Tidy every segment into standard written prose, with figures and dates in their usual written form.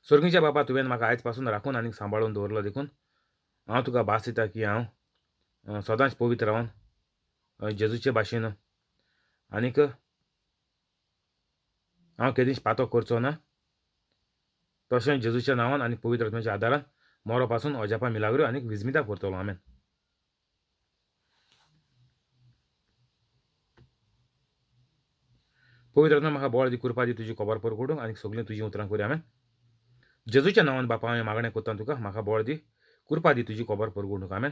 सोर्गीच्या बापा, तुवें म्हाका आयज पासून राखून आनी सांबाळून दवरलो देखून हांव तुका भास दिता की हांव सदांच पवित्र रावन जेजूचे भाशेन आनीक हांव केदींच पातो करचो ना. तशेंच जेजूच्या नांवान आनी पवित्र आत्म्याच्या आदारान मोरो पासून अजापां मिलाग्रो आनी विजमिता करतलो. आमेन. पवित्र आत्मा म्हाका बळ दी, कृपा दी, तुजी खबर परगटूंक आनी सगळीं तुजीं उतरां करी. आमेन. जेजूच्या नांवान बापा हांवें मागणें करता तुका, म्हाका बळ दी, कृपा दी, तुजी खबर परगटूंक. आमेन.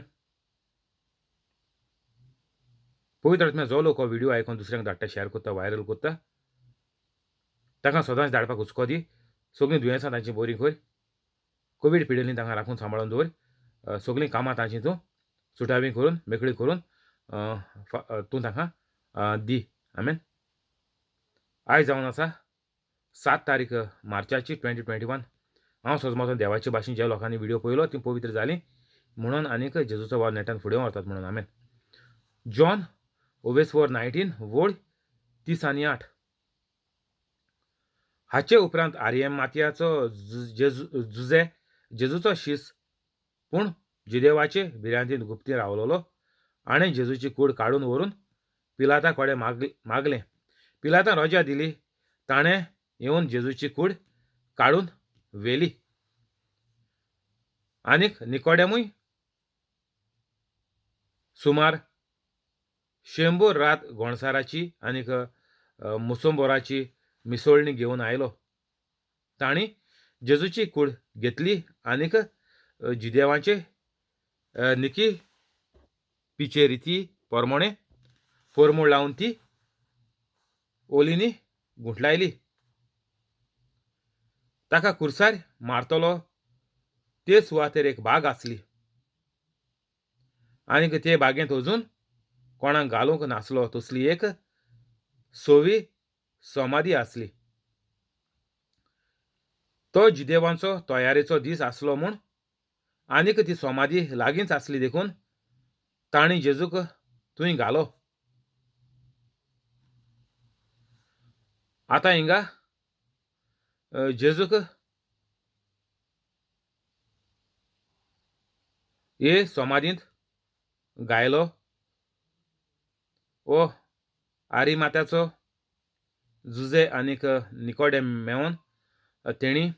पवित्र आत्म्या जो लोक हो व्हिडियो आयकून दुसऱ्यांक धाडटा, शेअर करता, व्हायरल करता, ताका सदांच धाडपाक हुस्को दी. सगळीं दुयेंसां तांची बरीं कर, कोवीड पिडेल्लीं तांकां राखून सांबाळून दवर, सगळीं कामां तांची तूं सुटावी करून मेकळी करून तूं तांकां दी. आमेन. आयज जावन आसा 7 तारीख मार्चाची 2021. हांव सजमतो देवाचे भाशेन ज्या लोकांनी व्हिडियो पळयलो ती पवित्र जाली म्हणून आनीक जेजूचो वावर नेटान फुडें व्हरतात म्हणून. आमेन. जॉन 4:19 वळ 30 आनी 8. हाचे उपरांत आर्यम मातयाचो जुजे जेजूचो शीस पूण जुदेवाचे भिरांतीन गुप्ती रावलोलो आनी जेजूची कूड काडून व्हरून पिलाता कडेन मागलें. पिलातान रजा दिली, ताणें येवन जेजूची कूड काडून व्हेली. आनीक निकोडेमूय सुमार 100 रात गोणसाराची आनीक मुसंबोराची मिसळणी घेवन आयलो. तांणी जेजूची कूड घेतली आनीक जुदेवांचे निकी पिचे रिती परमोणे परमूळ लावन ती ओलीनी गुंठलायली. ताका कुर्सार मारतलो ते सुवातेर एक बाग आसली आनीक ते बागेंत अजून कोणाक घालूंक नासलो तसली एक सोवी समाधी आसली. तो जुदेवांचो तयारेचो दीस आसलो म्हूण आनीक ती समाधी लागींच आसली देखून तांणी जेजूक थंय घालो. आतां हिंगा जेजूक हे समाधींत गायलो. ओ आरिमात्याचो जुजे आनीक निकोडे मेवन तेणी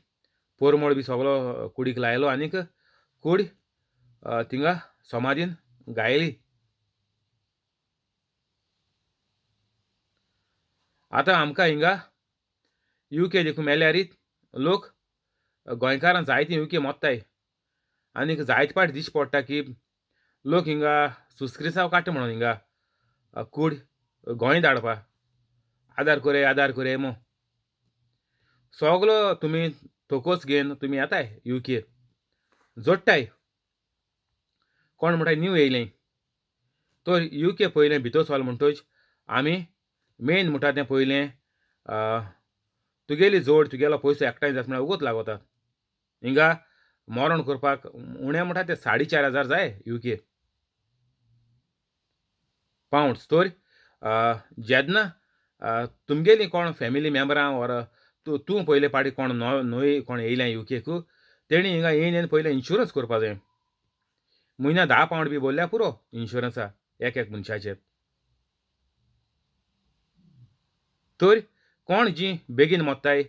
पोरमोळ बी सगलो कुडीक लायलो आनीक कूड थिंगा समाधीन गायली. आतां आमकां हिंगा युके देखून मेल्यार लोक गोंयकारां जायते युके मोत्ताय आनीक जायते पाट दिश्टी पडटा की लोक हिंगा सुस्क्रिसांव काडटा म्हणून हिंगा कूड गोंय धाडपा, आदार कोरे आदार कोरे मो सगलो तुमी थोकोस घेवन तुमी येताय युके जोडटाय. कोण म्हणटाय न्यू येयलें तर युके पयलें भितर सरलो म्हणटच आमी मेन म्हणटा तें पयलें तुगेली जोड तुगेलो पयसो एकठांय जाता म्हळ्यार उगत लागता. हिंगा मरण करपाक उणें म्हणटा ते 4,500 जाय युके पावंड्स. तर जेन्ना तुमगेली कोण फॅमिली मेम्बरां ओर तूं पयले पाटी कोण न्हय कोण येयलें युकेक तेणी हिंगा येयन येवन पयलें इन्शुरन्स करपा जाय. म्हयन्या 10 पावंड बी भरल्यार पुरो इन्शुरन्सा एक एक मनशाचेर. तर कोण जी बेगीन मोत्ताय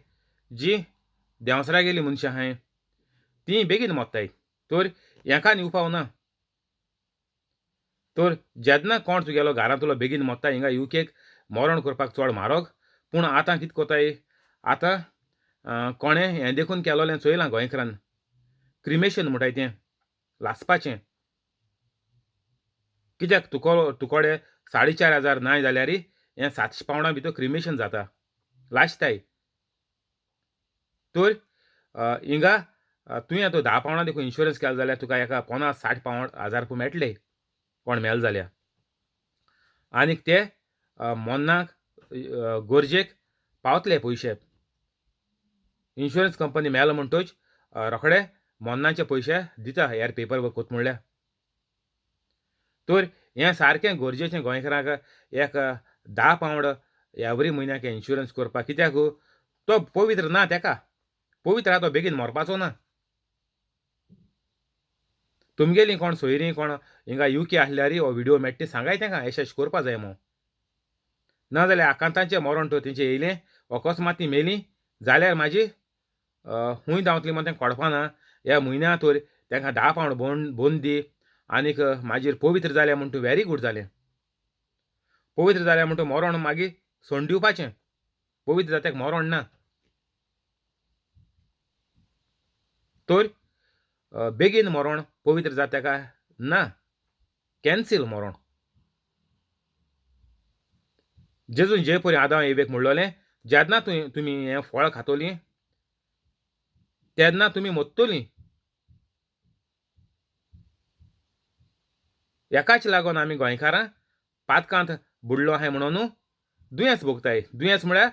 जी देंवसरा गेली मनशां आहाय ती बेगीन मोत्ताय तर हेका न्ही उपाव ना. तर जेन्ना कोण तुगेलो घरांतलो बेगीन मोत्ताय हिंगा युकेक मरण करपाक चड म्हारग. पूण आतां कितें कोताय आतां कोणें हें देखून केलोलें चोयलां गोंयकारान क्रिमेशन म्हणटाय तें लासपाचें. कित्याक तुको तुकोडे 4,500 नाय जाल्यार हें 700 पावंडां भितर क्रिमेशन जाता लासताय. तर हिंगा तुवें आतां 10 पावंडां देखून इन्शुरन्स केलो जाल्यार तुका एका 50-60 पावंड हजार रुपया मेळटले कोण मेल जाल्यार. आनीक ते मोन्नाक गरजेक पावतले पयशे. इन्शुरन्स कंपनी मेलो म्हणटच रोखडे मोन्नाचे पयशे दिता ह्यार पेपर वर्क कोत म्हणल्यार. तर हें सारकें गरजेचें गोंयकारांक एक 10 पावंड एवरी म्हयन्याक इन्शुरन्स करपाक. कित्याक तो पवित्र ना तेका पवित्र आहा तो बेगीन मरपाचो ना. तुमगेलीं कोण सोयरीं कोण हिंगा युके आसल्यार हो व्हिडियो मेळटा सांगाय तांकां अशें अशें करपा जाय म्हूण. ना जाल्यार आकांतांचें मरण तर तेंचें येयलें अकस्मात ती मेली जाल्यार मागीर खूंय धांवतली म्हण तेंकां कळपा ना. ह्या म्हयन्या तर तांकां 10 पावंड बोंद दी आनीक मागीर पवित्र जालें म्हूण तूं व्हेरी गूड जालें. पवित्र जालें म्हण तूं मरण मागीर सोण दिवपाचें. पवित्र जाता तेका मरण ना. तर बेगीन मरण पवित्र जाता तेका ना, कॅन्सील मरण. जेजून जे परी आदांव एवेक म्हणलोलें जेन्ना तुमी हें फळ खातोलीं तेन्ना तुमी मोत्तोलीं. हेकाच लागून आमी गोंयकारां पातकांत बुडलो आहाय म्हणून दुयेंस भोगताय. दुयेंस म्हळ्यार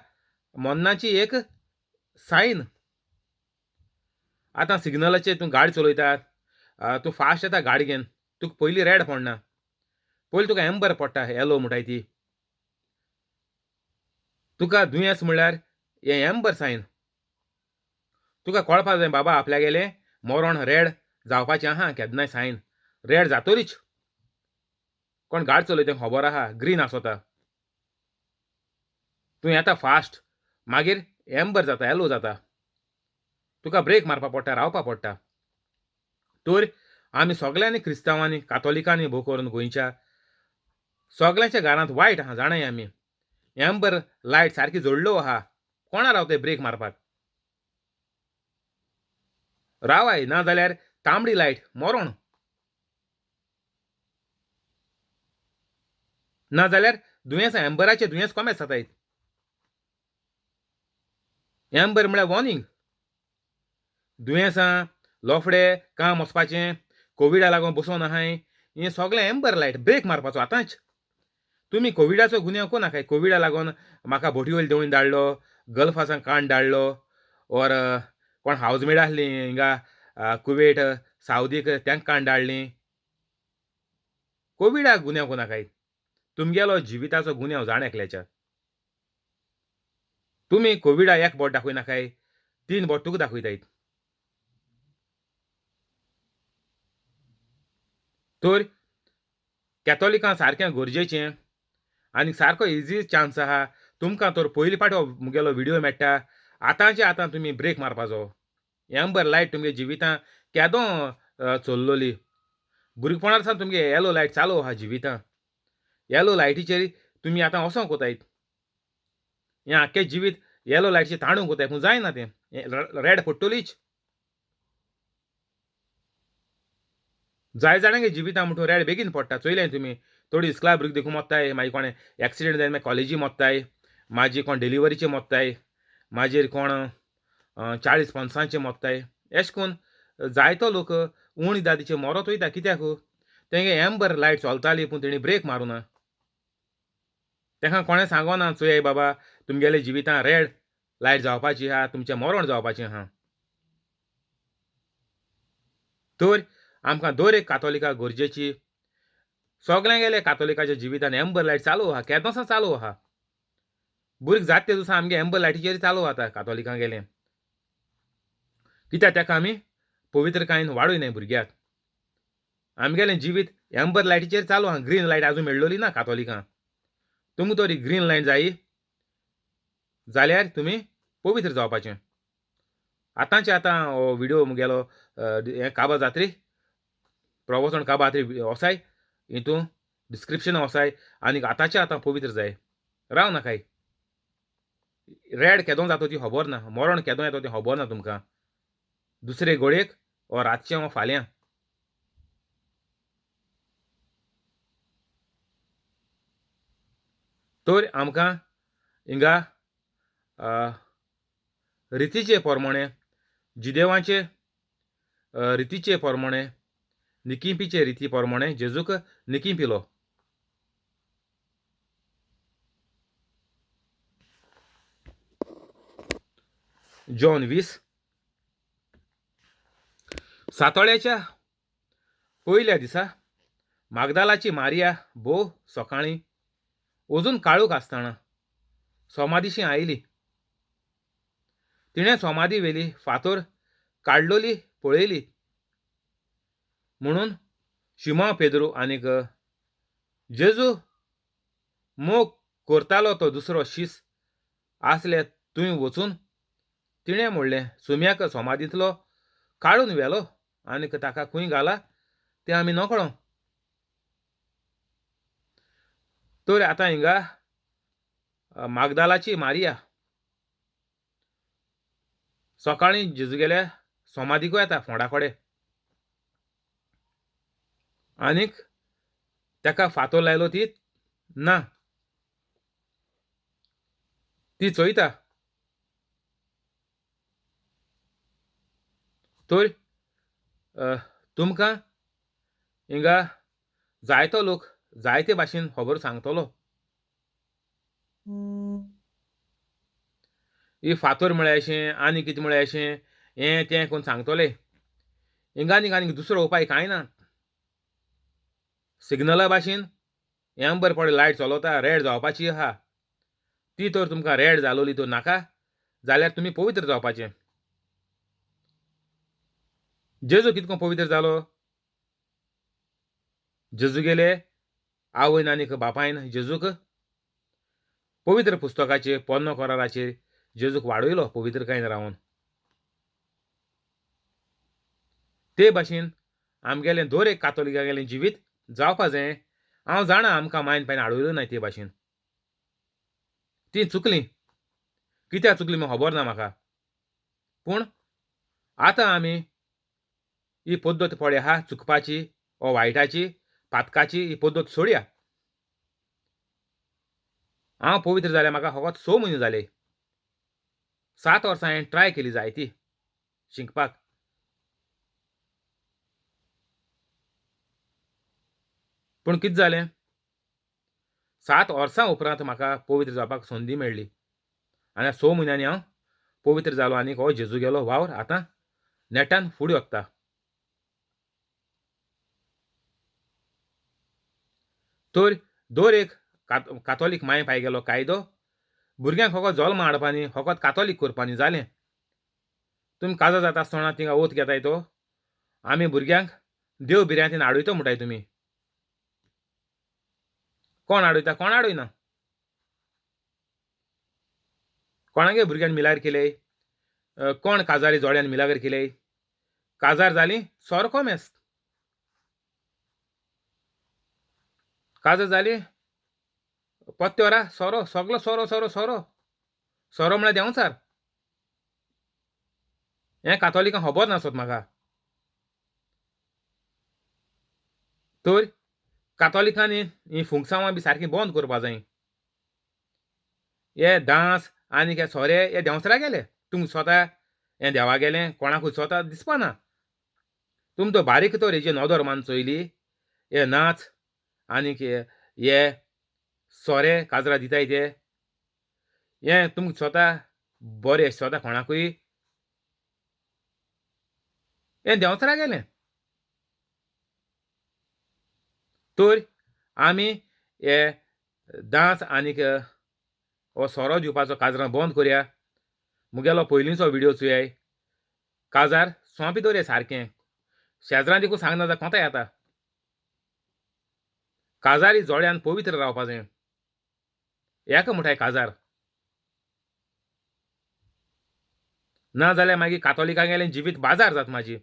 मरणाची एक सायन. आतां सिग्नलाचेर तूं गाडी चलयता, तूं फास्ट येता गाडी घेवन, तुका पयलीं रेड पडना, पयलीं तुका एम्बर पडटा, येलो म्हणटाय ती. तुका दुयेंस म्हळ्यार हें एम्बर सायन. तुका कळपा जाय बाबा आपल्यागेलें मरण रेड जावपाचें आहा केन्नाय सायन रेड जातोरीच. कोण गाडी चलयता तें खबर आहा ग्रीन आसता, तूं येता फास्ट मागीर एम्बर जाता, येलो जाता, तुका ब्रेक मारपा पडटा, रावपा पडटा. तर आमी सगल्यांनी क्रिस्तांवांनी कातोलिकांनी भोव करून गोंयच्या सगल्यांच्या घरांत वायट आहा जाणाय आमी. एम्बर लायट सारकी जोडलो आहा, कोणा रावताय ब्रेक मारपाक? रावाय, ना जाल्यार तांबडी लायट मरण. ना जाल्यार दुयेंस एम्बराचें दुयेंस कोमेस जाताय. एम्बर म्हळ्यार वॉर्निंग. दुयेंसां लोफडे काम वचपाचें कोविडा लागून बसोन आहाय हें सगळें एम्बर लायट ब्रेक मारपाचो आतांच. तुमी कोविडाचो गुन्यांव कोण नाकाय. कोविडा लागून म्हाका बोटी वयलो देंवून धाडलो, गल्फासान काण धाडलो, ओर कोण हावजमेड आसली हिंगा कुवेट सावदीक तांकां काण धाडली. कोविडाक गुन्यांव कोण नाकाय. तुमगेलो जिविताचो गुन्यांव जाण एकल्याच्या. तुमी कोविडा एक बोट दाखय नाकाय, 3 बोट तुका दाखयताय. तर कॅथोलिकां सारकें गरजेचें आनी सारको इजी चान्स आहा तुमकां. तर पयली पाट मुगेलो व्हिडियो मेळटा आतांचे आतां तुमी ब्रेक मारपाचो. एम्बर लायट तुमगे जिवितां केदो चल्लोली भुरगेपणार सावन तुमगे येलो लायट चालू आहा जिवितां. येलो लायटीचेर तुमी आतां वचोंक वताय, हें आख्खें जिवीत येलो लायटीचेर ताणूंक वताय, पूण जायना तें, रेड पडटलीच. जाय जाणांगे जिवितां म्हणटून रेड बेगीन पडटा. चोयलें तुमी थोडी इस्कला भुरगीं देखून मोत्ताय, मागीर कोणें एक्सिडेंट जायन मागीर कॉलेजी मोत्ताय, मागीर कोण डिलिवरीचे मोत्ताय, मागीर कोण 40 पंचांचे मोत्ताय. अशें करून जायतो लोक उणी दादीचे मरत वयता. कित्याक तेंगे एम्बर लायट चलताली पूण तेणी ब्रेक मारूं ना. तेंकां कोणें सांगोना चोयाय बाबा तुमगेले जिवितां रेड लायट जावपाची आहा, तुमचें मरण जावपाचें आहा. तर आमकां दर एक कातोलिका गरजेची. सगळ्यांगेले कातोलिकाच्या जिवितान एम्बर लायट चालू आहा, केदोसा चालू आहा. भुरगीं जात ते दिसा आमगे एम्बर लायटीचेर चालू आतां कातोलिकां गेलें. कित्याक तेका आमी पवित्रकायेन वाडोय भुरग्याक. आमगेलें जिवीत एम्बर लायटीचेर चालू आहा, ग्रीन लायट आजून मेळ्ळोली ना कातोलिकां. तुमकां तरी ग्रीन लायट जायी जाल्यार तुमी पवित्र जावपाचें. आतांचे आतां हो व्हिडियो मुगेलो हें काबा जात्री प्रवचन काबा जात्री वसाय हितून डिस्क्रिप्शन वसाय आनी आतांचे आतां पवित्र जाय. राव नाकाय, रेड केदो जाता ती खबर ना, मरण केदो येता ती खबर ना तुमकां. दुसरे घडयेक वो रातचें वो फाल्यां. तर आमकां हिंगा रितीचे प्रमाणे जिदेवांचे रितीचे प्रमाणे निकिंपीचे रिती प्रमाणे जेजूक निकिंपिलो. जॉन 20 सातोळ्याच्या पयल्या दिसा मागदालाची मारिया भोव सकाळीं अजून काळोख आसतना सोमादिशी आयली. तिणें सोमादी वेली फातोर काडलोली पळयली. म्हणून शिमांव पेद्रू आनीक जेजू मोग करतालो तो दुसरो शीस आसले थंय वचून तिणें म्हणलें, सुम्याक सोमादींतलो काडून व्हेलो आनीक ताका खंय घाला तें आमी नकळो. तर आतां हिंगा मागदालाची मारिया सकाळीं जेजू गेल्या सोमादीकूय येता फोंडा कडेन आनीक ताका फातोर लायलो ती ना, ती चोयता. तर तुमकां हिंगा जायतो लोक जायते भाशेन खबर सांगतलो. ही फातोर म्हळ्यार अशें आनी कितें म्हळ्यार अशें हें तें कोण सांगतले. हिंगा आनीक आनीक दुसरो उपाय कांय ना. सिग्नला भाशेन एंबर पळय लायट चलता रेड जावपाची आहा, ती तर तुमकां रेड जालोली तर नाका जाल्यार तुमी पवित्र जावपाचें. जेजू कितको पवित्र जालो? जेजू गेले आवयन आनीक बापायन जेजूक पवित्र पुस्तकाचेर पोन्नो कराराचेर जेजूक वाडयलो पवित्रकायेन रावन. ते भाशेन आमगेलें दर एक कातोलिकागेलें जिवीत जावपा जाय. हांव जाणा आमकां मायन पायन हाडयलो ना ते भाशेन, ती चुकली. कित्याक चुकली म्हूण खबर ना म्हाका, पूण आतां आमी ही पद्दत पळय आहा चुकपाची ओ वायटाची पातकाची ही पद्दत सोडया. हांव पवित्र जाल्यार म्हाका फकत 6 म्हयने जाले. 7 वर्सां हांवें ट्राय केली जायती शिकपाक. पूण कितें जालें, 7 वर्सां उपरांत म्हाका पवित्र जावपाक संदी मेळ्ळी आनी 6 म्हयन्यांनी हांव पवित्र जालो आनी हो जेजू गेलो वावर आतां नेटान फुडें वता. तर दर एक कातोलीक माय पाय गेलो कायदो भुरग्यांक फकत जल्म हाडपानी फकत कातोलीक करपानी जालें. तुमी काजार जाता आसतना थिंगा ओत घेताय तो आमी भुरग्यांक देव भिरांतीन हाडयतो म्हणटाय तुमी. कोण हाडयता कोण हाडयना? कोणागे भुरग्यान मिलार केले? कोण काजारी जोड्यान मिलागर केले? काजार जाली सारको मेस्त, काजार जाली पत्त्योरा सोरो, सगलो सोरो सोरो सोरो सोरो म्हळ्यार देंवचार. हें कातोलिकांक खबर नासत म्हाका. तर कातोलिकांनी ही फुंकसांवां बी सारकी बंद करपा जाय. हे डांस आनी हे सोरे हे देंवचारा गेले. तुमकां स्वता हें देवा गेलें कोणाकूय स्वता दिसपा ना. तुमी तो बारीक तर हेजी नदर मान चोयली, हे नाच आनीक हे सोरे काजरा दिताय ते हें तुमकां स्वता बरें स्वता कोणाकूय हें देंवचारा गेलें. तर आमी हे डांस आनीक हो सोरो दिवपाचो काजरां बंद करया. मुगेलो पयलींचो व्हिडियो चोयाय, काजार सोंपें दवरया सारकें, शेजरां देखून सांगना जाता कोंता येता. काजारी जोड्यान पवित्र रावपा जाय. हेका म्हणटाय काजार. ना जाल्यार मागीर कातोलिकांगेलें जिवीत बाजार जाता. म्हाजी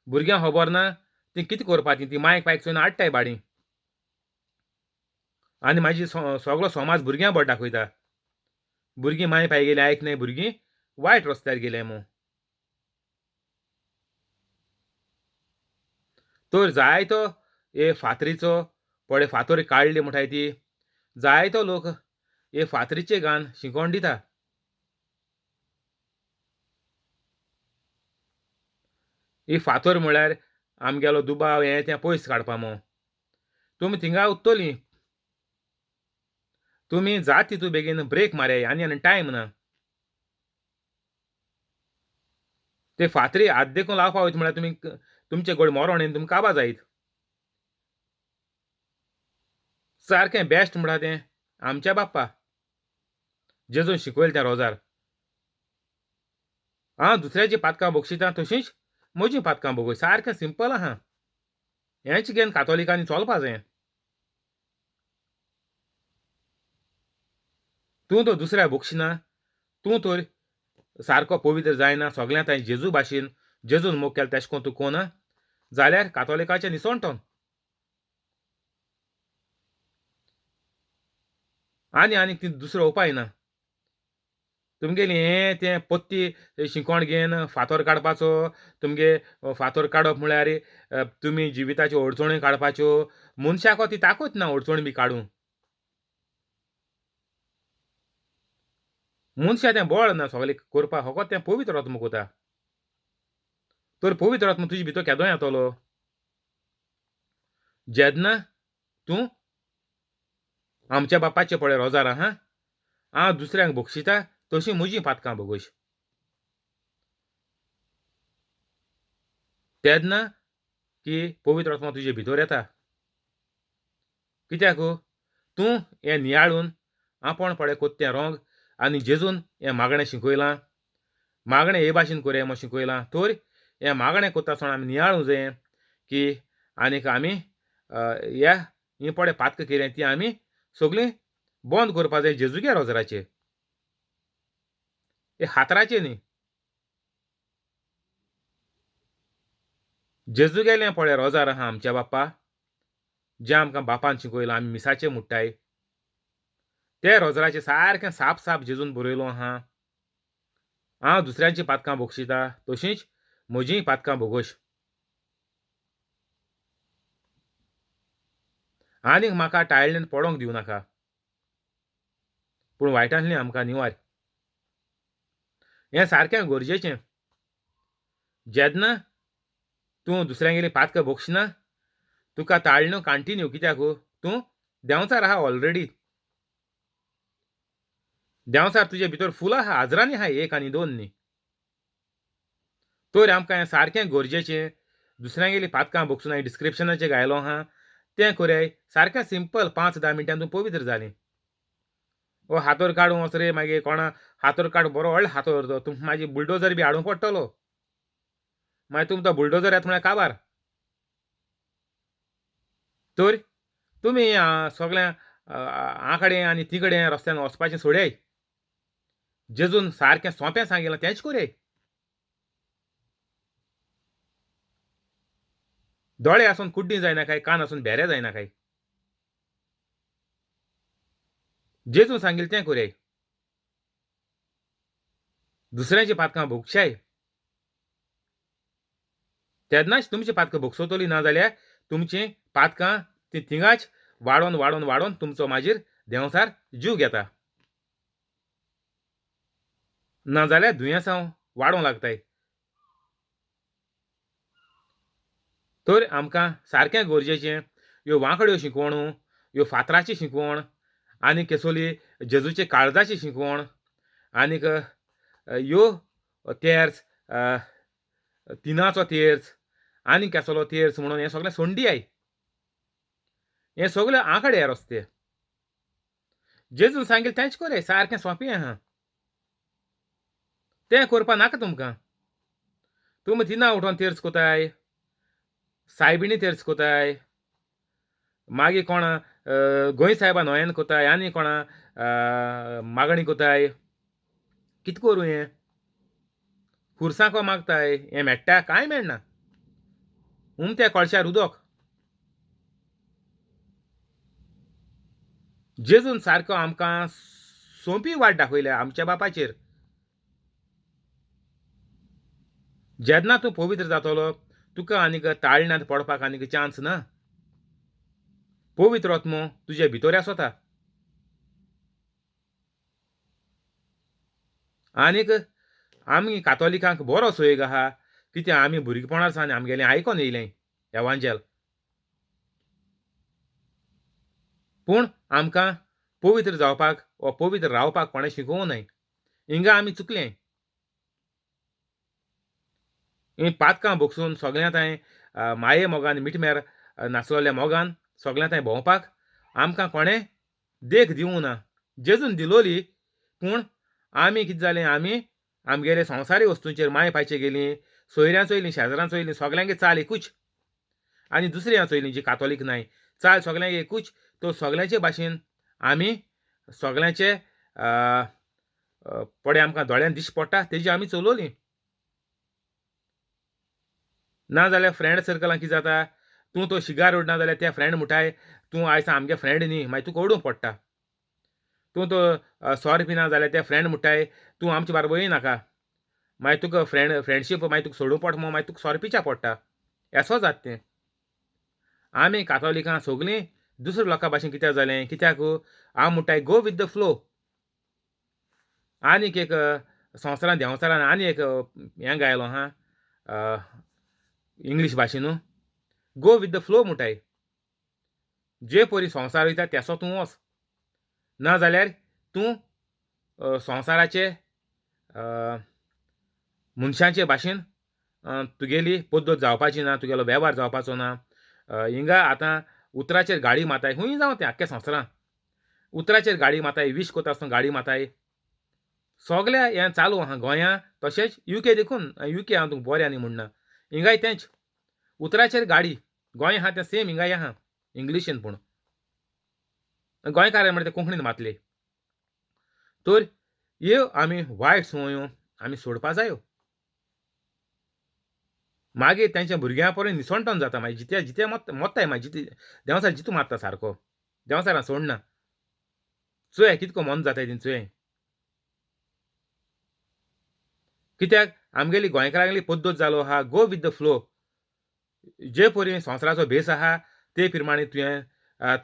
भुरग्यांक खबर ना ती कितें करपाची, ती मायक पायक चोयन हाडटाय बाडी आनी मागीर सगलो समाज भुरग्यां बोट दाखयता. भुरगीं माय पाय गेली आयक न्हय, भुरगीं वायट रस्त्यार गेले मू. तर जायतो हे फातरीचो पळय फातर काडली म्हणटाय ती, जायतो लोक हे फातरीचे गान शिकोवन दिता. ही फातर म्हळ्यार आमगेलो दुबाव हें तें पयस काडपा मू. तुमी थिंगा उत्तली, तुमी जात तितू बेगीन ब्रेक मारया आनी आनी टायम ना. ते फातरी हात देखून लावपा वयता म्हळ्यार तुमी तुमचे गोड मरोण येवन तुमकां काबा जायत. सारकें बेस्ट म्हणटा तें आमच्या बाप्पा जेजून शिकयलें तें रोजार. हांव दुसऱ्याचीं पातकां बक्षितां तशींच म्हजीं पातकां भोगय. सारकें सिंपल आहा. हेंच घेवन कातोलिकांनी चलपा जाय. तूं तर दुसऱ्या बक्षिना, तूं तर सारको पवित्र जायना, सगळ्यां तांय जेजू भाशेन जेजून मोग केलो तेशें कोन्न तूं कोना जाल्यार कातोलिकाचें निसणटो. आनी आनीक ती दुसरो उपाय ना. तुमगेली हें तें पत्ती शिंकोण घेवन फातर काडपाचो, तुमगे फातर काडप म्हळ्यार तुमी जिविताच्यो अडचण्यो काडपाच्यो. मनशाक ती ताकत ना अडचणी बी काडूंक. मनशाक तें बळ ना सगळें करपाक, फकत तें पवित्र आत्मो कोता. तर पवित्र आत्मो तुजे भितर केदो येतलो? जेन्ना तूं आमच्या बापाचें पळय रोजार आहा, हांव दुसऱ्यांक बक्षिता तशीं म्हजीं पातकां भोगोश. तेन्ना की पवित्र आत्मो तुजे भितर येता. कित्याक तूं हें नियाळून आपूण पळय कोत्ता तें रोंग आनी जेजून हें मागणें शिकयलां, मागणें हे भाशेन कोरया म्हूण शिकयलां. तर हें मागणें कोत्ता आसतना आमी नियाळूंक जाय की आनीक आमी ह्या हीं पळय पातकां केल्या ती आमी सगळीं बंद करपा जाय जेजूगे रोजराचेर, हे हातराचेर न्ही. जेजू गेलें पळय रोजार आहा आमच्या बाप्पा, जें आमकां बापान शिकयलां आमी मिसाचें म्हुट्टाय, ते रोजराचेर सारकें साप साप जेजून बरयलो आहा, हांव दुसऱ्यांचीं पातकां बक्षिता तशींच म्हजींय पातकां भोगोश. आनीक म्हाका टायळेन पडोंक दिवं नाका, पूण वायटांतली आमकां निवार. हें सारकें गरजेचें. जेन्ना तूं दुसऱ्यांगेली पातकां बक्षिना तुका ताळणो कंटिन्यू, कित्याक तूं देंवचार आहा ऑलरेडी. देंवचार तुजे भितर फूल आहा, हाजरांनी आहा, एक आनी दोन न्ही. तर आमकां हें सारकें गरजेचें. दुसऱ्यांगेली पातकां बक्षून हांवें डिस्क्रिप्शनाचेर घायलो आहा तें कोरयाय, सारकें सिंपल 5-10 मिनटां तूं पवित्र जालीं. ओ हातोर काडूं वच रे, मागीर कोणा हातोर काड, बरो व्हडलो हातोर तो, तुमकां मागीर बुलडोजर बी हाडूंक पडटलो. मागीर तुमकां तो बुलडोजर येता म्हळ्यार काबार. तर तुमी सगळ्यां आंकडे आनी तिकडे रस्त्यान वचपाचें सोडयाय. जेजून सारकें सोंपें सांगिलां तेंच कोरयाय. दोळे आसून कुड्डी जायना काय, कान आसून भेरे जायना काय. जेजून सांगिल्लें तें कोरयाय. दुसऱ्यांची पातकां भोगशाय तेन्नाच तुमची पातकां भोगसतली, ना जाल्यार तुमचीं पातकां ती थिंगाच वाडोवन वाडोवन वाडोवन तुमचो मागीर देंवचार जीव घेता, ना जाल्यार दुयेंसां वाडोवंक लागताय. तर आमकां सारकें गरजेचें ह्यो वांकड्यो शिकवण, ह्यो फातराची शिकवण, आनी केसोली जेजूचे काळजाची शिकवण, आनीक ह्यो तेर्स, तिनाचो तेर्स, आनी केसलो तेर्स म्हणून हें सगळें सोंडी I. हें सगळें आंकडे रस्ते. जेजून सांगिल्लें तेंच कोरया, सारकें सोंपें आहा. तें करपा नाका तुमकां. तुमी तिना उठोन तेर्स कोताय, सायबिणी तेर्स कोताय, मागीर कोण गोंय सायबा नोयन कोताय, आनी कोणा मागणी कोताय. कितें करूं हें? खुर्सांको मागताय, हें मेळटा कांय मेळना. उमत्या कळशार उदक. जेजून सारको आमकां सोंपी वाट दाखयल्या आमच्या बापाचेर. जेन्ना तूं पवित्र जातलो तुका आनीक ताळण्यांत पडपाक आनीक चान्स ना. पवित्र आत्मो तुजे भितर आसता. आनीक आमी कातोलिकांक बरो सोयीग आहा, कित्याक आमी भुरगेपणार सावन आमगेलें आयकोन येयलें एवांजेल. पूण आमकां पवित्र जावपाक वा पवित्र रावपाक कोणें शिकोवंक न्हय. हिंगा आमी चुकलें. हीं पातकां भोगसून सगळ्यां थंय माये मोगान मिटमेर नासलेल्या मोगान सगळ्यां थंय भोंवपाक आमकां कोणें देख दिवंक ना. जेजून दिलोली, पूण आमी कितें जालें, आमी आमगेले संवसारी वस्तूंचेर माय पायचे गेलीं, सोयऱ्यां चोयलीं, शेजरां चोयलीं, सगल्यांगे चाल एकूच. आनी दुसऱ्यां चोयलीं जी कातोलीक नाय, चाल सगल्यांक एकूच. तो सगल्यांचे भाशेन आमी सगल्यांचे पडे आमकां दोळ्यान दिश्टी पडटा तेजी आमी चलोवली. ना जाल्यार फ्रेंड सर्कलान कितें जाता, तूं तो शिगार ओडना जाल्यार त्या फ्रेंड म्हणटाय तूं आयज आमगे फ्रेंड न्ही, मागीर तुका ओडूंक पडटा. तूं तो सोरो पिना जाल्यार त्या फ्रेंड म्हणटाय तूं आमचे बाराबर येयनाका, मागीर तुका फ्रेंडशीप मागीर तुका सोडूंक पडटा म्हूण मागीर तुका सोरो पिच्या पडटा. एसो जाता तें. आमी कातोलिकां सगलीं दुसऱ्या लोकां भाशेन कित्याक जालें, कित्याक हांव म्हणटाय गो विथ the flow. आनीक एक संवसारान देंवचारान आनी एक हें गायलो आहा इंग्लीश भाशेन, गो विथ the flow म्हणटाय. जे परी संवसार वयता तेसो तूं वच, ना जाल्यार तूं संवसाराचे मनशांचे भाशेन तुगेली पद्दत जावपाची ना, तुगेलो वेव्हार जावपाचो ना. हिंगा आतां उतराचेर गाडी माताय, खूंय जावं तें आख्ख्या संवसारान उतराचेर गाडी माताय, वीश कोता आसतना गाडी माताय, सगल्या हें चालू आहा गोंयां तशेंच युके देखून. युके हांव तुमकां बरें आनी म्हणना, हिंगाय तेंच उतराचेर गाडी. गोंय आहा तें सेम हिंगाय आहा इंग्लिशीन, पूण गोंयकार म्हणटा ते कोंकणीन मातले. तर ह्यो आमी वायट संवयो आमी सोडपा जायो. मागीर तेंच्या भुरग्यां पर्यंत निसणटन जाता. मागीर जिते जिते मोत्ताय, मागीर जिते देंवचार जितू मारता सारको, देंवचारां सोडना. चोय कितको मन जाताय तें चोय. कित्याक आमगेली गोंयकारांगेली पद्दत जालो आहा गो विथ the flow. जे परी संवसाराचो भेस आहा ते प्रमाणे तुवें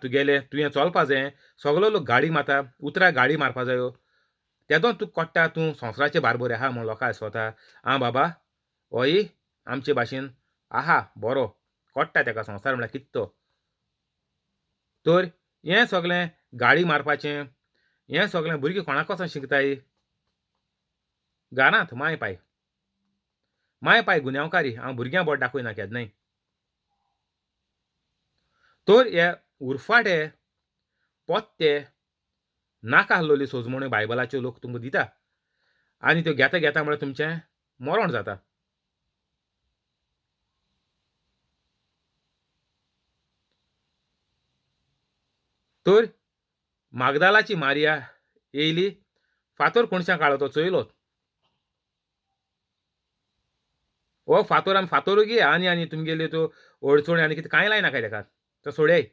तुगेलें तुवें चलपा जाय. सगलो लोक गाडी मारता, उतरां गाडी मारपा जायो. तेदो तुका कळटा तूं संवसाराचे बारबर आहा म्हूण लोकांक दिसता आं बाबा होय आमचे भाशेन आहा बरो, कळटा तेका संवसार म्हळ्यार कितें तो. तर हें सगलें गाडी मारपाचें हें सगलें भुरगीं कोणाक वचोन शिकताय? घरांत माय पाय. माय पाय गुन्यांवकारी, हांव भुरग्यां बोट दाखयना केन्नाय. तर हे उरफाटे पोत्ते नाका आहलोली सोजमण्यो बायबलाच्यो लोक तुमकां दिता आनी त्यो घेता घेता म्हळ्यार तुमचें मरण जाता. तर मागदालाची मारिया येयली, फातोर कोणशां काडलो तो चोयलो. हो फातोर आमी फातोर घे आनी आनी तुमगेल्यो त्यो अडचणी आनी कितें कांय लायनाकाय तेका, तो सोडय.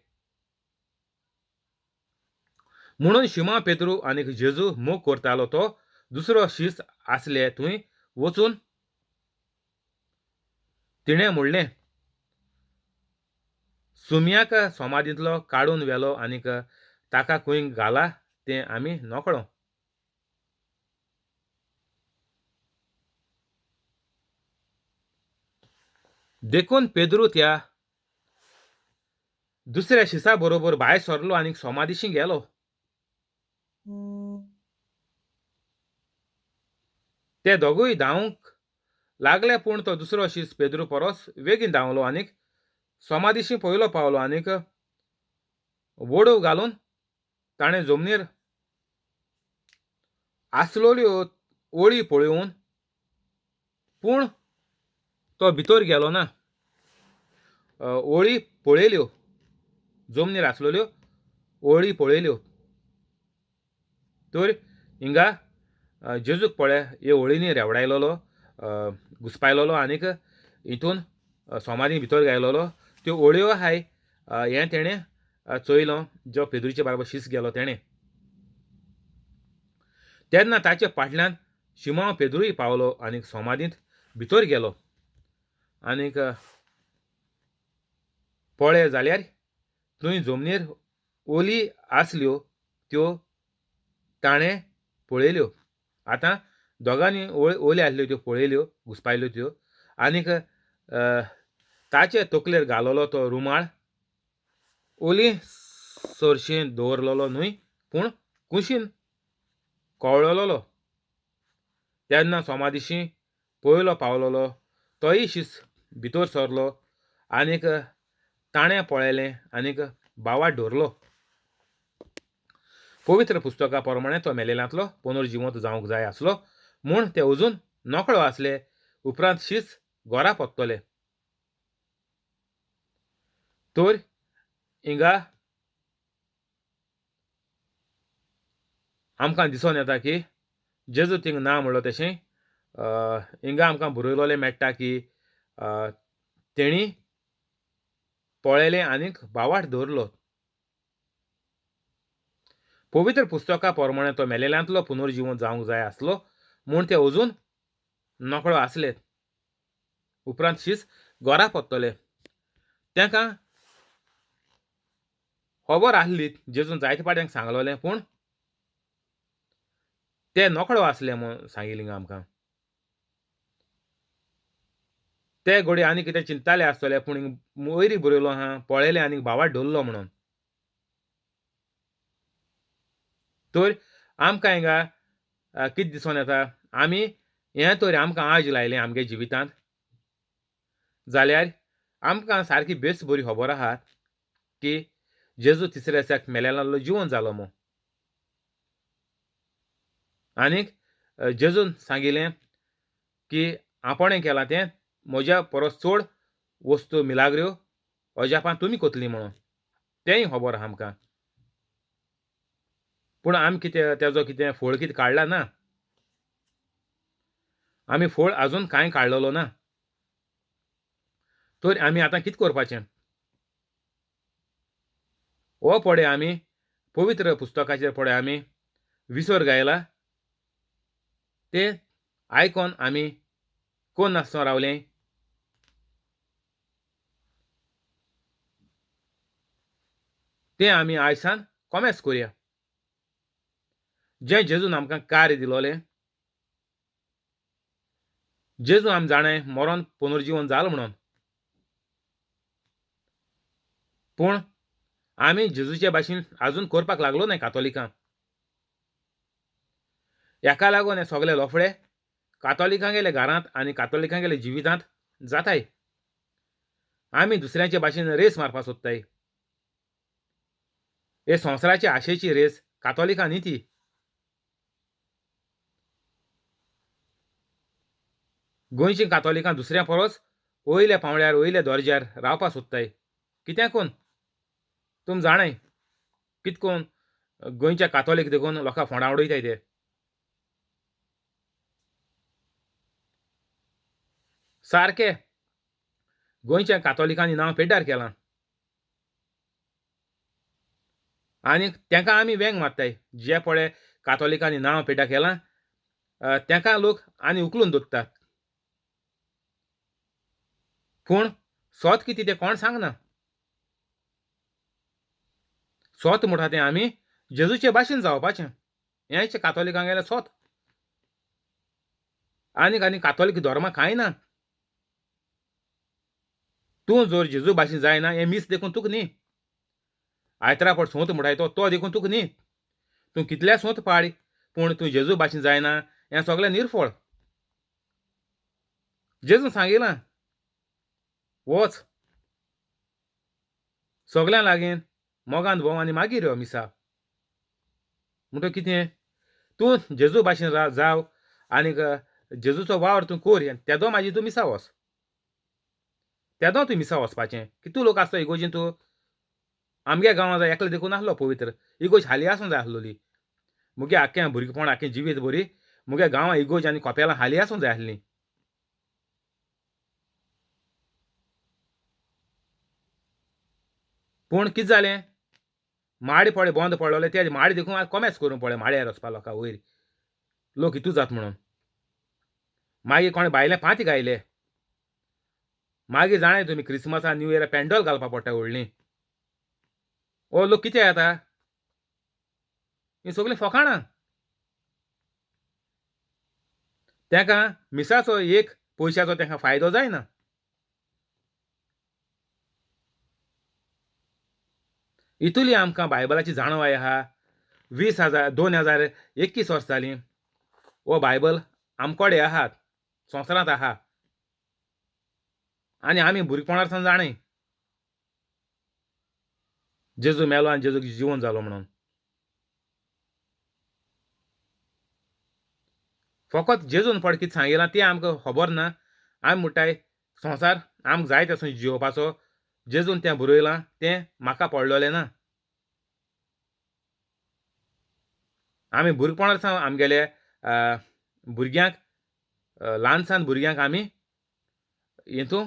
म्हणून शिमा पेत्रू आनी जेजू मोग करतालो तो दुसरो शीस आसले थंय वचून तिणें म्हणलें, सुम्याक समाधींतलो काडून व्हेलो आनीक ताका खंय घाला तें आमी नकळो. देखून पेद्रू त्या दुसऱ्या शिसा बरोबर भायर सरलो आनी समाधीशी गेलो. ते दोगूय धांवंक लागले, पूण तो दुसरो शीस पेद्रू परस बेगीन धांवलो आनीक समाधीशी पयलो पावलो आनीक वडोव घालून ताणें जमनीर आसलोल्यो ओळी पळोवन, पूण तो भितर गेलो ना. ओळी पळयल्यो, जमनीर आसलोल्यो ओळी पळयल्यो. तर हिंगा जेजूक पळय हे ओळींनी रेवडायलोलो, घुसपायलोलो आनीक हितून समाधी भितर घायलोलो. त्यो ओळयो आहाय हें तेणें चोयलो, जो पेद्रूचे बाराबर शीस गेलो तेणें. तेन्ना ताचे फाटल्यान शिमांव पेद्रूय पावलो आनीक समाधींत भितर गेलो आनीक पळय जाल्यार थंय जमनीर ओली आसल्यो त्यो ताणें पळयल्यो. आतां दोगांनी ओली आसल्यो त्यो पळयल्यो, घुसपायल्यो त्यो आनीक ताचे तकलेर घालोलो तो रुमाळ ओली सरशीं दवरलेलो न्हय, पूण कुशीन कवळलोलो. तेन्ना समाधीशी पयलो पावलोलो तोय शीस भितर सरलो आनीक ताणें पळयलें आनीक बावाट धरलो. पवित्र पुस्तका प्रमाणे तो मेलेल्यांतलो पुनर्जिवंत जावंक जाय आसलो. म्हूण ते अजून नकळो आसले. उपरांत शीस घरा परतले. तर हिंगा आमकां दिसून येता की जेजू थिंग ना म्हणलो तशें हिंगा आमकां बरयलोलें मेळटा की तेणी पळयलें आनीक बावाट दवरलो. पवित्र पुस्तका प्रमाणे तो मेलेल्यांतलो पुनर्जीवन जावंक जाय आसलो म्हूण ते अजून नकळो आसले. उपरांत शीस घरा परतले. तांकां खबर आसली जेजून जायते पाट्यांक सांगलोलें, पूण ते नकळो आसले म्हूण सांगिल्लें आमकां. ते घोडये आनी कितें चिंतताले आसतले, पूण वयरी बरयलो आहा पळयलें आनी भावार्थ दवरलो म्हणून. तर आमकां हिंगा कितें दिसून येता, आमी हें तर आमकां आज लायलें आमगे जिवितांत जाल्यार आमकां सारकी बेस बरी खबर आहा की जेजू तिसऱ्या दिसाक मेलेलो जिवन जालो म्हूण. आनीक जेजून सांगिल्लें की आपणें केलां तें म्हज्या परस चड वस्तू मिलाग्र्यो अजापां तुमी कोतली म्हणून, तेंय खबर आहा आमकां. पूण आमी कितें तेजो कितें फळ कितें काडला ना, आमी फळ आजून कांय काडलेलो ना. तर आमी आतां कितें करपाचें? हो पळय आमी पवित्र पुस्तकाचेर पळय आमी विसर गायला ते आयकोन आमी कोण नासतना रावलें. तें आमी आयसान कोमेस करुया. जें जेजून आमकां कार्य दिलोलें, जेजू आमी जाणें मरोन पुनर्जीवन जालो म्हणून, पूण आमी जेजूचे भाशेन आजून करपाक लागलो न्हय कातोलिकां. हाका लागून हे सगळे लोफडे कातोलिकांगेले घरांत आनी कातोलिकांगेले जिवितांत जाताय. आमी दुसऱ्यांचे भाशेन रेस मारपाक सोदताय. हे संवसाराचे आशेची रेस कातोलिकां न्ही ती. गोंयची कातोलिकां दुसऱ्या परस वयल्या पांवड्यार वयल्या दर्ज्यार रावपाक सोदताय. कित्याकून तुमी जाणाय कितकोन गोंयच्या कातोलीक देखून लोकां फोंडा उडयताय ते. सारके गोंयच्या कातोलिकांनी नांव पेड्ड्यार केलां आनी तांकां आमी वेंग मारताय. जे पळय कातोलिकांनी नांव पेड्ड्यार केलां तांकां लोक आनी उखलून दवरतात. पूण सोत कितें तें कोण सांगना. सोत म्हणटा तें आमी जेजूचे भाशेन जावपाचें, हेंच कातोलिकांगेलें सोत. आनीक आनी कातोलीक धर्मा कांय ना. तूं जर जेजू भाशेन जायना हें मीस देखून तुका न्ही, आयतरा पट सोंत म्हणटाय तो तो देखून तुका न्ही, तूं कितल्या सोंत पाड पूण तूं जेजू भाशेन जायना हें सगळें निर्फळ. जेजून सांगिलां वच सगळ्यां लागीं मोगान भोंव आनी मागीर यो मिसा. म्हणटकीर कितें तूं जेजू भाशेन जाव आनीक जेजूचो वावर तूं कोर, तेदो मागीर तूं मिसा वच, तेदो तूं मिसा वचपाचें. कितू लोक आसता इगोर्जीन तूं आमगे गांवां जाय एकले देखून आसलो पवित्र इगोर्ज हाली आसूंक जाय आसलोली. मुगे आख्खें भुरगेपण आख्खें जिवीत बरी मुगे गांवां इगोर्ज आनी कोपेलां हाली आसूंक जाय आसलीं. पूण कितें जालें, माडी पळय बंद पडलोले ते माडी देखून कोमेस करूंक पळय माड्यार वचपा लोकां वयर लोक हितू जात म्हणून. मागीर कोणें भायले पांती गायले. मागीर जाणाय तुमी क्रिसमसा न्यू इयरा पेंडोल घालपाक पडटा व्हडलीं. ओ लोक कितें येता हीं सगळीं फोकाणां. तांकां मिसाचो एक पयशाचो तांकां फायदो जायना. इतुली आमकां बायबलाची जाणवाय आहा. 20,000 2021 वर्सां जालीं हो बायबल आमकोडे आहात संवसारांत आहा आनी आमी भुरगेपणार सावन जाणाय जेजू मेलो आनी जेजू जिवन जालो म्हणून. फकत जेजून फट कितें सांगिलां तें आमकां खबर ना. आमी म्हणटाय संवसार आमकां जाय तसो जियोवपाचो, जेजून तें बरयलां तें म्हाका पडलोलें ना. आमी भुरगेपणार सावन आमगेले भुरग्यांक, ल्हान सान भुरग्यांक आमी हेतू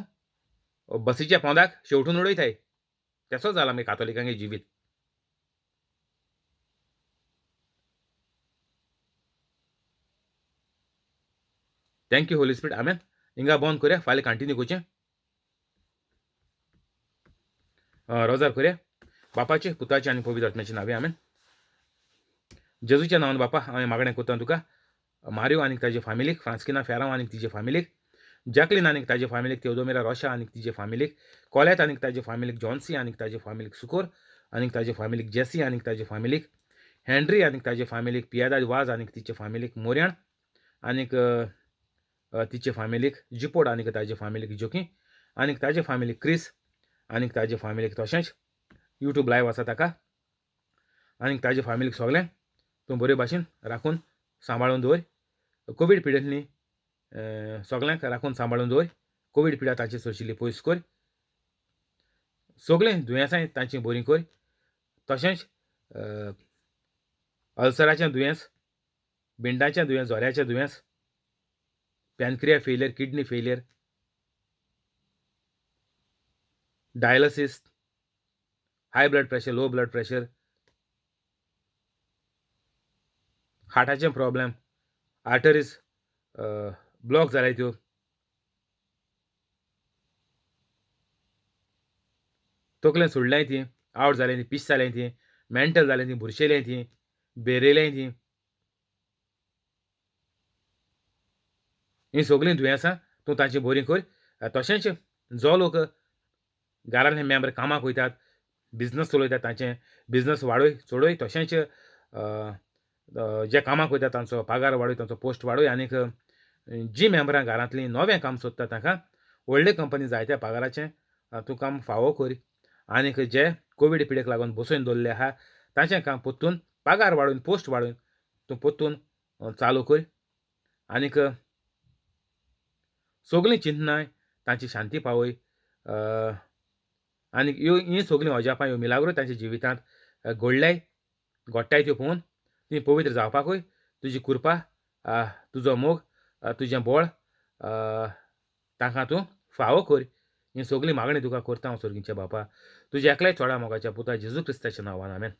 बसीच्या पोंदाक शेवटून उडयताय. तेसो जाला आमी कातोलिकांगे जिवीत. Thank you Holy Spirit, आमेन. हिंगा बंद करया, फाल्यां कंटिन्यू करचें. रोजार करया. बापाचे, पुताचे आनी पवित्र आत्म्याचे नांवे, आमेन. जेजूच्या नांवान बापा हांवें मागणें करता तुका, मारियो आनी ताजे फामिलीक, फ्रांस्किना फेरांव आनी तिजे फामिलीक, जॅकलीन आनी ताजे फामिलीक, तेवदोमेरा रोशा आनी तिजे फामिलीक, कोलेत आनी ताजे फामिलीक, जॉन्सी आनी ताजे फामिलीक, सुकोर आनी ताजे फामिलीक, जेसी आनी ताजे फामिलीक, हेनरी आनी ताजे फामिलीक, पियादाद वाज आनी तिचे फामिलीक, मोर्याण आनीक तिचे फामिलीक, जिपोड आनी ताजे फामिलीक, जोकी आनी ताजे फामिलीक, क्रिस आनी ताजे फामिलीक, तशेंच यूट्यूब लायव आसा ताका आनी ताजे फामिलीक सगळें तूं बरे भाशेन राखून सांबाळून दवर. कोवीड पिडेंतली सगळ्यांक राखून सांबाळून दवर. कोवीड पिडा तांची सोशिल्ली पयस कर. सगळीं दुयेंसां तांची बरीं कर. तशेंच अल्सराचें दुयेंस, बिंडाचें दुयेंस, जोऱ्याचें दुयेंस, pancreas failure, kidney failure, dialysis, high blood pressure, low blood pressure, हार्टाचें problem, arteries block जाल्याय त्यो, तकलें सोडल्याय ती, आवट जालें ती, पीस जालें ती, मेंटल जालें ती, बुरशेलें ती, बेरेलें ती, हीं सगळीं दुयेंसां तूं तांची बरीं कर. तशेंच जो लोक घरांतले मेंबर कामाक वयतात, बिजनस चलयतात, तांचे बिजनस वाडय चडय. तशेंच जे कामाक वयता तांचो पगार वाडय, तांचो पोस्ट वाडय. आनीक जी मेंबरां घरांतलीं नवें काम सोदता तांकां व्हडले कंपनी जायत्या पगाराचें तूं काम फावो कर. आनीक जे कोवीड पिडेक लागून बसोवन दवरले आहा तांचें काम परतून पगार वाडोवन, पोस्ट वाडोवन तूं परतून चालू कर. आनीक सगळीं चिंतनाय तांची शांती पावय. आनीक ह्यो हीं सगळीं अजापां ह्यो मिलाग्रो तांच्या जिवितांत घडल्याय घडटाय त्यो पळोवन ती पवित्र जावपाकूय तुजी कृपा, तुजो मोग, तुजें बळ तांकां तूं फावो कर. ही सगळीं मागणी तुका करता हांव सर्गीच्या बापा, तुज्या एकल्याय थोड्या मोगाच्या पुता जेजू क्रिस्ताच्या नांवान, आमेन.